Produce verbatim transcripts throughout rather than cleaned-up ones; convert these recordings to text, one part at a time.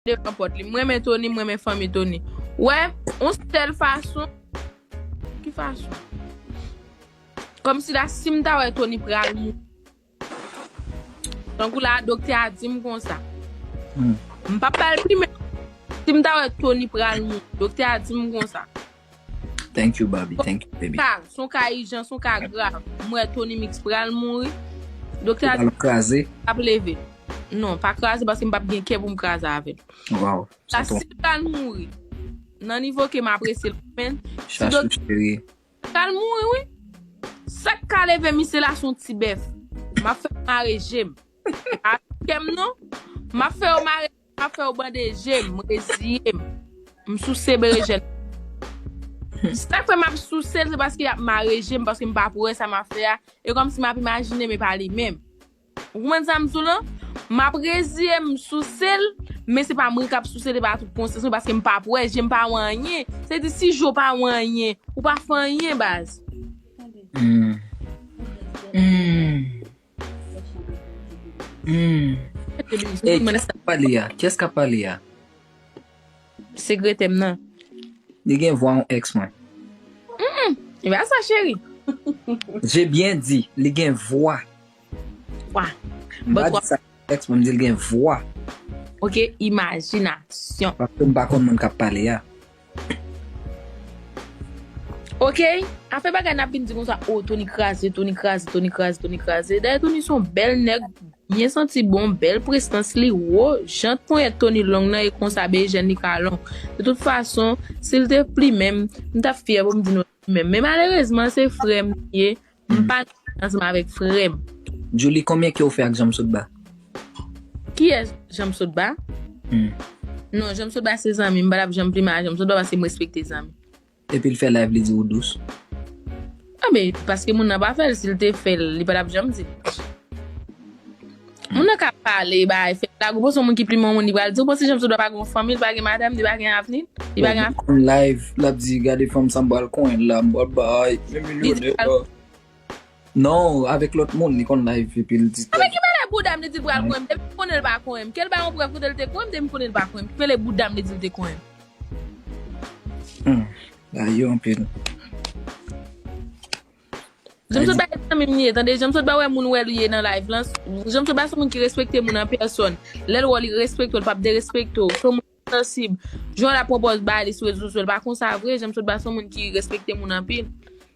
devan pòt li. M renmen Tony, m renmen fanmi Tony. Wè, yon sèl fason. Ki fason? Kòmsi la, si m ta wè Tony pral mouri. Tankou la, doktè a di m konsa. M p ap ba l plimen. Si m ta wè Tony pral mouri, doktè a di m konsa. Thank you, Barbie. Thank you, baby. Ka, se yon ka ijan, se yon ka grav. M wè Tony Mix pral mouri. Doktè a di m kraze. Ap leve. Non, pa kraze paske m p ap gen kè pou m kraze avè l. Wow. Sa si l pral mouri, nan nivo ke m apresye l, men si chachou cheri. Pral mouri, wi. Sa k ka leve misye la se yon ti bèf. M ap fè l mare je m. A kè m non. M ap fè yo mare, m ap fè yo bande je m, m reziye m. M souse berejèn. Sa k fè m ap souse l, se paske y ap mare je m, paske m pa pou wè sa m ap fè a. E kòmsi m ap imajine, men pa li menm. Ou konprann sa m di w lan? M ap reziye m souse l, men se pa mwen k ap souse l, e pa tout konsyans mwen, paske m p ap wè, je m pa wè anyen. Se di si je w pa wè anyen, ou pa fè anyen, baz. Hmm. Hmm. Hmm. Ey, kiyès k ap pale a? Kiyès k ap pale a? Sekretè m nan. Li gen vwa yon ex mwen. Mm, e pa sa, cheri. J'ai bien dit, li gen vwa. Vwa. M pa di sa ex mwen, m di l gen vwa. Ok, imajinasyon. Paske m pa konn moun k ap pale a. Ok, afè bagay n ap vin di konsa, oh, Tony kraze, Tony kraze, Tony kraze, Tony kraze. Dayè Tony se yon bèl nèg, byen santi bon, bèl prestans li wo, jan ponyèt Tony long nan e konsa bejèn li ka long. De tout fason, si l te plimen m, m t ap fyè pou m di nou plimen m. Men malerezman, se frè m li ye, m pa ansanm avèk frè m. Julie, konbyen ke w fè ak Janm Sotba? Kiyès Janm Sotba? Hmm. Non, Janm Sotba se zanmi m, m pa t ap janm plimen a Janm Sotba paske m respekte zanmi. Epi l fè live, li di ou dous. A, men, paske moun nan pa fè l, si l te fè l, li pa t ap janm di l. Moun nan ka pale, bay, fè blag, ou panse yon moun ki plimen yon moun, li pral di, ou panse Janm Sotba pa gen yon fanmi, li pa gen madanm, li pa gen avni, li pa gen avni. Li konn live, l ap di, gade fanm sa m pral konyen l la, m pral bay, men milyonè la. Non, avèk lòt moun, li konn live, epi l di. Avèk ki bagay bouda m, li di l pral konyen m, depi m konnen l pa konyen m, ke l bay yon prèv kote l te konyen m, depi m konnen l pa konyen m, ki rele bouda m, li di l te konyen m. Hmm. Ba yo anpil. Janm Sotba se zanmi m li ye, tande. Janm Sotba wè moun wè li ye nan live lan. Janm Sotba se moun ki respekte moun an pèsòn. Lè l wè w, li respekte w, li p ap derespekte w. Se yon moun ki sansib. Jan l ap pran pòz ba li sou rezo sosyo, li pa konsa vre. Janm Sotba se yon moun ki respekte moun anpil.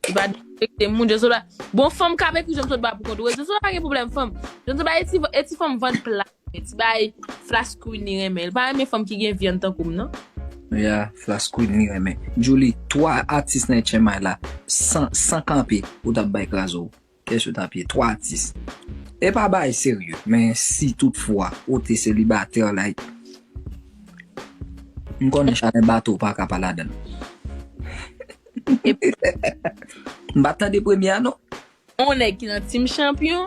Li pa derespekte moun. Janm Sotba, bon, fanm k ap ekri Janm Sotba pou kont ou. Janm Sotba pa gen pwoblèm fanm. Janm Sotba e ti, e ti fanm vann plat. Ti bay flash queen li renmen. Li pa renmen fanm ki gen vyann tankou m, non. Ya, flash queen li renmen. Julie, twa atis nan H M I la, san, san kanpe, ou t ap bay kraze w. Kèch ou t ap ye, twa atis. E pa bay serye, men si toutfwa ou te selibatè, like, m konnen Chalen Bato pa ka pa ladan l. M pa tande premye a, non. On nèg ki nan Team Champion.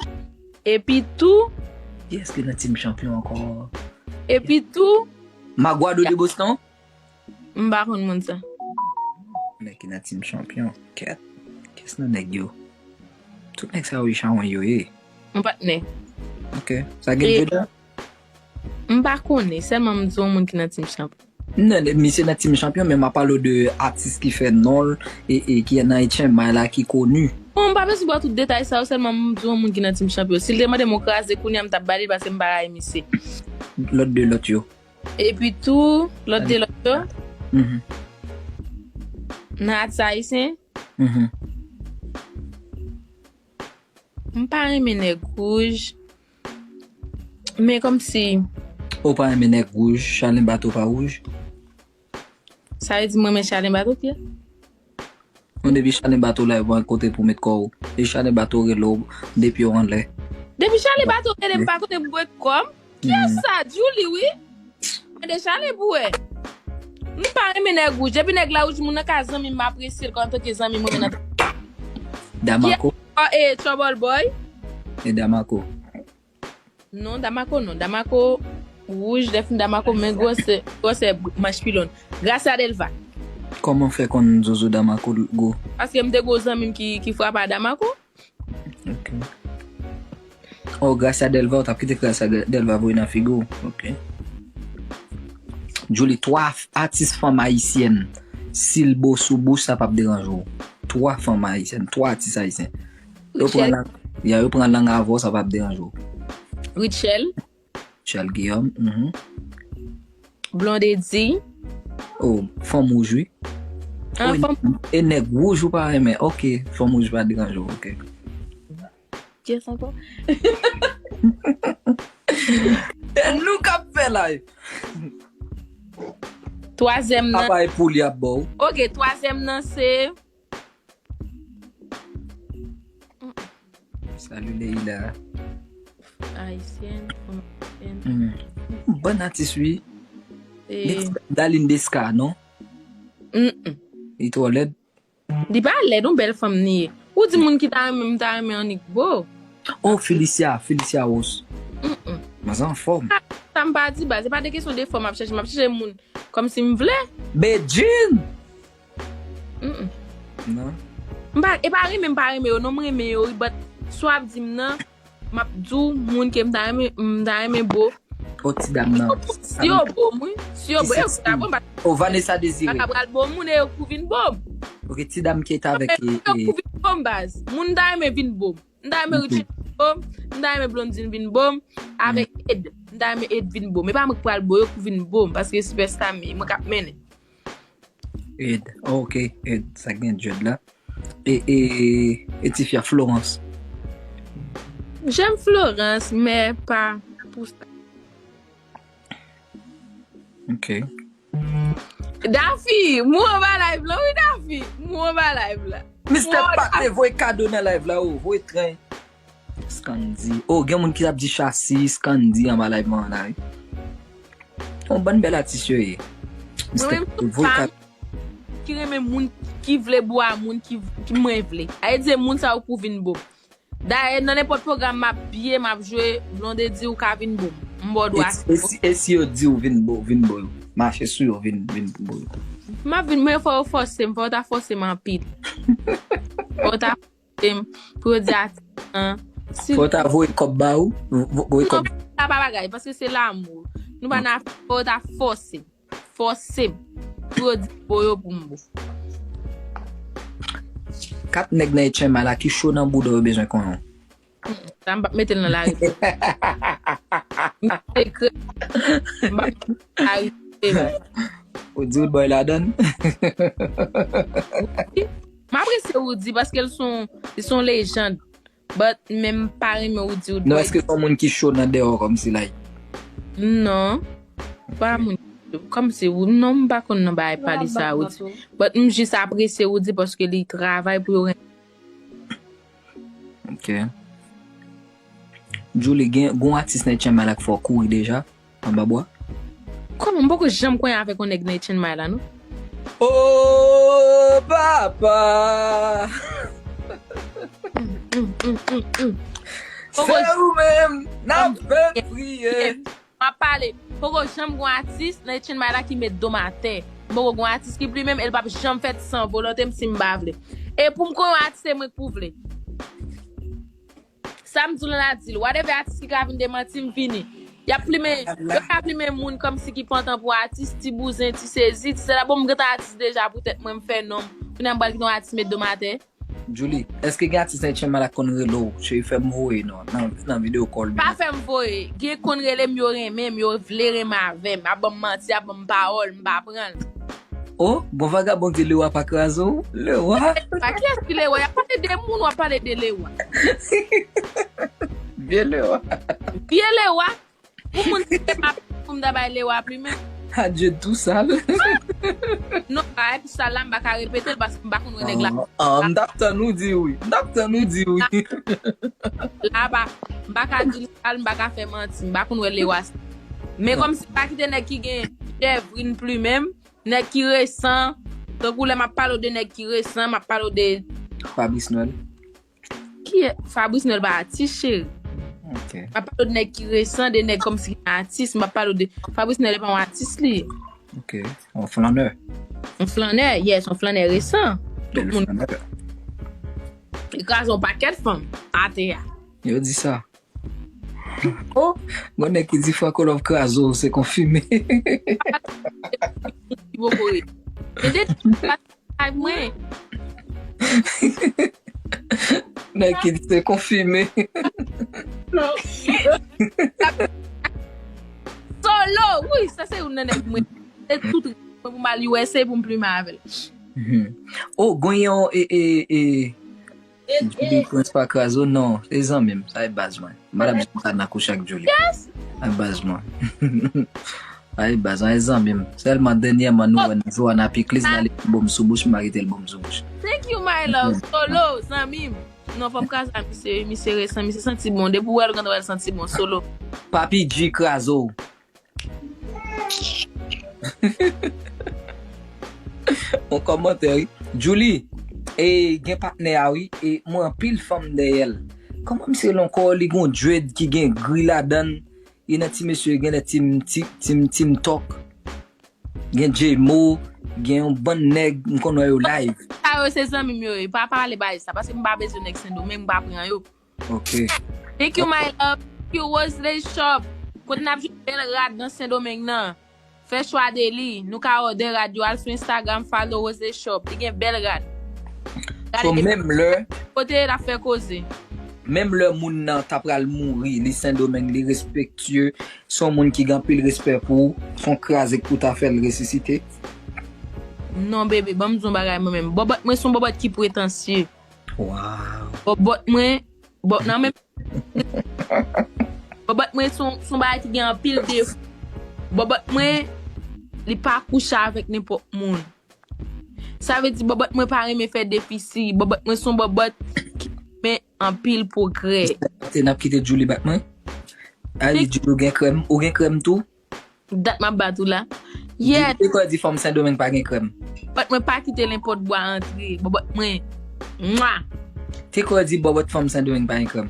Epi tou. Kiyès ki nan Team Champion ankò? Epi tou. Maguado de Boston? M pa konn moun sa. Nèg ki nan Team Champion. Kèt. Kiyès nan nèg yo? Tout nèg sa yo e chawony yo ye. Yon patnè. Ok. Sa gen Jada? M pa konnen, sèlman m di yon moun ki nan Team Champion. Non, misye nan Team Champion, men m ap pale w de atis ki fè non l e, e ki nan H M I la, ki koni. Bon, m pa bezwen ba w tout detay sa yo, sèlman m di yon moun ki nan Team Champion. Si l te mande m yon kraze kounye a, m t ap ba li l paske m pa rayi misye. Lòt de lòt yo. Epi tou, lòt de lòt yo. Mhm. Nan atis ayisyen. Mhm. M pa renmen nèg wouj. Men kòmsi. Ou pa renmen nèg wouj, Chalen Bato pa wouj? Sa vle di m renmen Chalen Bato, pye? Bon, depi Chalen Bato la, yo pa kote pou met kò w. E Chalen Bato rele w, de pye w anlè. Depi Chalen Bato rele m, pa kote pou met kò m. Kiyès sa? Julie, wi. Mande Chalen pou wè. M pa renmen nèg wouj. Depi nèg la wouj, moun nan ka zanmi m, m apresye l antanke zanmi m, mwen nan. Damako. Kiyès? E Trouble Boy. E Damako. Non, Damako non. Damako wouj, lè fini Damako, men gwosè, gwosè manch pilon. Gracia Delva. Kòman w fè konn Zozo Damako gwo? Paske m te gwo zanmi m ki, ki frape a Damako. Ok. Oh, Gracia Delva, ou t ap kite Gracia Delva voye nan figi w. Ok. Djouly, twa f- atis fanm ayisyèn, si l bo sou bouch, sa p ap deranje w. Twa fanm ayisyèn, twa atis ayisyen. Yo pran lang, ya, yo pran lang avè w, sa p ap deranje w. Rutshelle. Rutshelle Guillaume. Mhm. Blondedy. Oh, fanm wouj, wi. Ah, Oh, fanm e nèg wouj ou pa renmen. Ok, fanm wouj pa deranje w, ok. Yes, ankò. E nou k ap fè live. Twazyèm nan. Apa e poul y ap ba w. Ok, twazyèm nan se Salut Leila. Ayisyèn, fanm ayisyèn. Hmm. Bon atis, wi. E, Daline Desca, non? mm, mm. Li twò lèd. Li pa lèd, yon bèl fanm li ye. Ou di moun ki ta renmen, m ta renmen annik bo. Oh, Felicia, Felicia Rose. Mm-mm. Manzè anfòm. Sa m pa di baz, se pa de kesyon de fòm m ap chèche, m ap chèche moun kòmsi m vle. Bedjine! Mm-mm. Non. M pa, e pa renmen m pa renmen yo, non, m renmen yo, wi, but sa w ap di m nan, m ap di w moun ke m ta renmen, m ta renmen bo. Oh, ti dam nan. Si yo bo m, wi. Si yo bo, Ki yo sexy. Ka bon, m pa Oh, Vanessa Désiré. Ka pral bo moun e yo pou vin bo m. Ok, ti dam ki te avèk e, Yo e, pou vin bo m baz. Moun m ta renmen vin bo m. M ta renmen Ok. Richard vin bo m. M ta renmen Blondine vin bo m. Avèk Ed. M ta renmen Ed vin bo m. E pa mwen k pral bo yo pou vin bo m. Paske sipèsta m ye. Mwen k ap mennen. Ed. Oh, ok, Ed. Sa gen Jed la. E, e, e ti fi a Florence. J'aime Florence, men pa pou sa. Ok. Dafi, mwen anba live la, wi Dafi. Mwen anba live la. Mister Mwen Pat te voye kado nan live la, oh, voye tren. Scandy. Oh, gen moun ki ap di Chassis, Scandy anba live mwen la, wi. Yon bann bèl atis yo ye. Mister Mwen menm Pat tou voye pa kado. Ki renmen moun, ki vle bo a moun, ki, ki mwen vle. Sa vle di moun sa yo pou vin bo m. Dayè, nan nenpòt pwogram m ap byen, m ap jwe, Blondedy ou ka vin bo m. M ba w dwa. E si, e si yo di w vin bo, vin bo yo. Mache sou yo, vin, vin bo yo. M ap vin, men fò yo fòse m, fò yo ta fòse m anpil. Fò yo ta fòse m, pou yo di atis lan. Si Fò ta voye kòb ba ou, vo- voye non, kòb. Sa pa bagay, paske se lanmou. Nou pa nan afè, fò yo ta fòse m. Fòse m. Pou yo di bo yo pou m bo. Kat nèg nan H M I la ki cho nan bouda yo bezwen konnen. Sa m p ap mete l nan lari. M sekrè. M p ap mete l nan lari. Ou di ou boy ladan. M apresye Roody paske l son, li son lejand. But men m pa renmen Roody Rood Non, Boy. Èske se yon moun ki cho nan deyò kòmsi like? Non. Pa moun. Kòmsi ou non, m pa konn nan bagay pale sa Roody. But m jis apresye Roody paske li travay pou yo renmen. Ok. Julie, gen gon atis nan H M I la k fè w kouri deja anba bwa? Kòman m poko janm konyen avèk yon nèg nan H M I la non? Oh papa! Mm, mm, mm, mm. Se ou menm n ap fè priye. M ap pale. Poko janm gon atis nan H M I la ki met do m atè. M poko gon atis ki plimen m, e l p ap janm fèt san volonte m si m pa vle. E pou m konyen yon atis se mwen k pou vle. Sa m di w lan la di l. Whatever atis ki ka vin demanti m vini. Y ap plimen, yo ka plimen moun kòmsi ki pantan pou atis, ti bouzen, ti sezi, ti sela. Bon, m gentan atis deja pou tèt mwen, m fè non m. Kounye a m pral kite yon atis met do m atè. Julie, èske gen atis nan H M I la konn rele w? Cheri, fè m voye non nan, nan video call. Pa fè m voye. Gen konn rele m, yo renmen m, yo vle renmen avè m. Ap ban m manti, ap ban m pawòl, m pa pran l. Oh, gon vagabon di Lewa pa kraze w? Lewa? Pa kiyès ki Lewa? Y ap pale de moun, w ap pale de Lewa. Vye Lewa. Vye Lewa. Pou moun ki te pa pou m ta bay Lewa plimen. Adye tou sal. Non, pa epi sa la, m pa ka repete l paske m pa konn wè nèg la. Ah, ah, m t ap tann ou di wi. M t ap tann ou di wi. La pa, m pa ka di l sal, m pa ka fè manti, m pa konn wè Lewa. Men kòmsi pa kite nèg ki gen chèvrin plimen m, nèg ki resan, tankou lè m ap pale w de nèg ki resan, m ap pale w de Fabrice Noël. Ki Fabrice Noël pa atis, cheri. Ok, M ap pale w de nèg ki resan, de nèg kòmsi ki pa atis, m ap pale w de Fabrice Noël e pa yon atis li. ok. On flannè. Yon flannè, yes, yon flannè resan. Tout Bèl moun flannè. Li kraze yon pakèt fanm atè a. Yo di sa. Oh, gon nèg ki di Franco Love kraze w, se konfime. Ki boko ye. Ede, ay mwen. Nèg ki di se konfime. Solo, wi, sa se youn nan nèg mwen. Se tout mwen pou m al U S A pou m plimen avè l. Mhm. Oh, gon yon, e, e, e, Julie Prince pa kraze w, non, se zanmi m, sa e baz mwen. M pa t ap janm ka nan kouche ak Julie. Yes! Sa e baz mwen. Sa e baz mwen, se zanmi m. Sèlman dènyèman nou wè nan Joanna Piclis la, li bon m sou bouch, m pa kite l bon m sou bouch. Thank you, my love. Solo, zanmi m. Non, fò m kraze a misye, misye resan, misye santi bon. Depi w wè l, ou gentan wè l santi bon, Solo. Papi G kraze w. Yon kòmantè, wi. Julie, e gen patnè a, wi, e mwen anpil fanm dèyè l. Kòman misye rele ankò? Li gon dread ki gen gri ladan l. Li nan ti mesye, genlè Team, Team, Team, Team Talk. Gen J-Mo, gen yon bann nèg, m konn wè yo live. Sa yo se zanmi m yo ye. Pa pale bay sa, paske m pa bezwen nèg Sendomeng, m pa pran yo. Ok. Thank you, my love. Thank you, Rose Lace Shop. Kote n ap jwenn bèl rad nan Sendomeng nan? Fè chwa de li. Nou ka òdè rad yo. Al sou Instagram, follow Rose Lace Shop. Li gen bèl rad. So, menm lè, kote l ap fè koze. Menm lè moun nan ta pral mouri, li Sendomeng, li respektye, se yon moun ki gen anpil respè pou ou, se yon kraze k pou ta fè l resisite. Non, bebe, ban m di yon bagay mwen menm. Bòbòt mwen se yon bòbòt ki pretansye. Wow. Bòbòt mwen, bò, nan menm, bòbòt mwen se yon, se yon bagay ki gen anpil defo. Bòbòt mwen, li pa kouche avèk nenpòt moun. Sa vle di bòbòt mwen pa renmen fè defisi. Bòbòt mwen se yon bòbòt ki renmen anpil pwogrè. Te n ap kite Julie bat mwen. Ay, Julie, ou gen krèm, ou gen krèm tou? Dat m ap bat ou la. Yeah. Te kwè di fanm Sendomeng pa gen krèm. Bòbòt mwen pa kite lenpòt bwa antre. Bòbòt mwen. Mwa. Te kwè di bòbòt fanm Sendomeng pa gen krèm.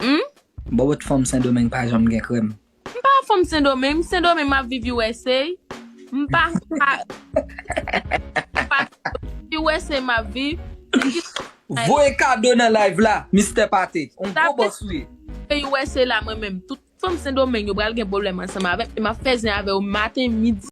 Hmm? Bòbòt fanm Sendomeng pa janm gen krèm. M pa fanm Sendomeng, m Sendomeng, m ap viv U S A. M pa, pa, pa U S A m ap viv. Voye kado nan live la, Mister Pate. On gwo bòs ou ye. U S A la mwen menm. Tout fanm Sendomeng yo pral gen pwoblèm ansanm avè m. E m ap fè zen avè yo maten, midi.